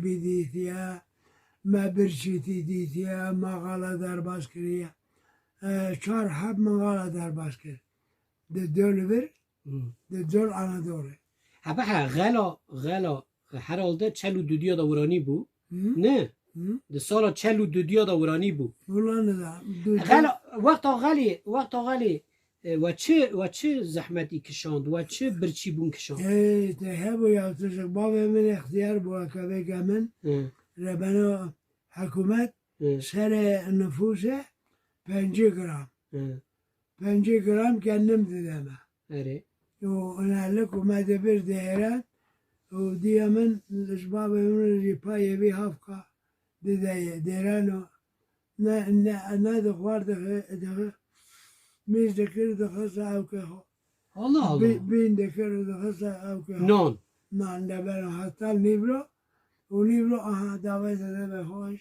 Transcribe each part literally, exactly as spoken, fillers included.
Bî dîtiye, me birçîtî dîtiye, me xala derbas kiriye. E, çar heb min xala derbas kir. Di dol vir, Hmm. di dol Anadolê. Hebe he, xela, xela, herhalde çel û dudiya da wiranî bû. Hı? Ne? Hı? Di sala çel û dudiya da wiranî bû. Wila nida. Xela, wexta xelî, wexta xelî, e, we çi, we çi zehmetî kişand, we çi birçîbûn kişand? Ê, te hebû ya, tu ji bavê min extiyar bû, ekebêke min, Hı. rebeno hikûmet, Hı. serê nifûsê pencî gram. Hı. Pencî gram kendim dide me. Erê. Û ina li ku me dibir dêren û diya min ji bavê min jî payê vî havka dideye dêren û ne, ne, ne dixwar dixi, dixi, mîz dikir dixiste ewkê xwe. Allah Allah. Bî-, bîn dikir û dixiste ewkê xwe. Non. Nan debera heta nîvro û nîvro aha davête debe xweş.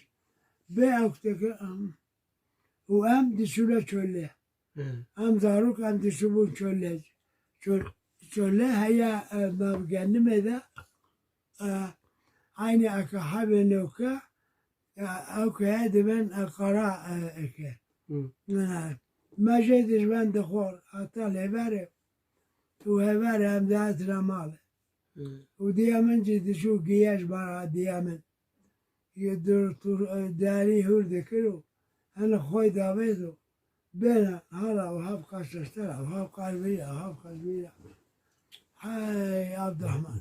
Bê ewk dikir, aha. Û em diçûne çolê. Hı. Em zarok em diçûbûn çolê. Çol-, çolê heye, e, me bi genimê de, e, eynî eke hebê newke, e, ew ke dibin, e, qara, e, eke. Hı. E, me jê dijben dixwar, heta lêverê û hêverê em dihatine malê. Hı. Û diya min jî diçû giye ji bara diya min. Yê dur tur, e, derî hûr dikir û hene xwey davêt û bêne hala û hevqa şeştera û hevqa vîra, hevqa vîra. Hey Abdurrahman.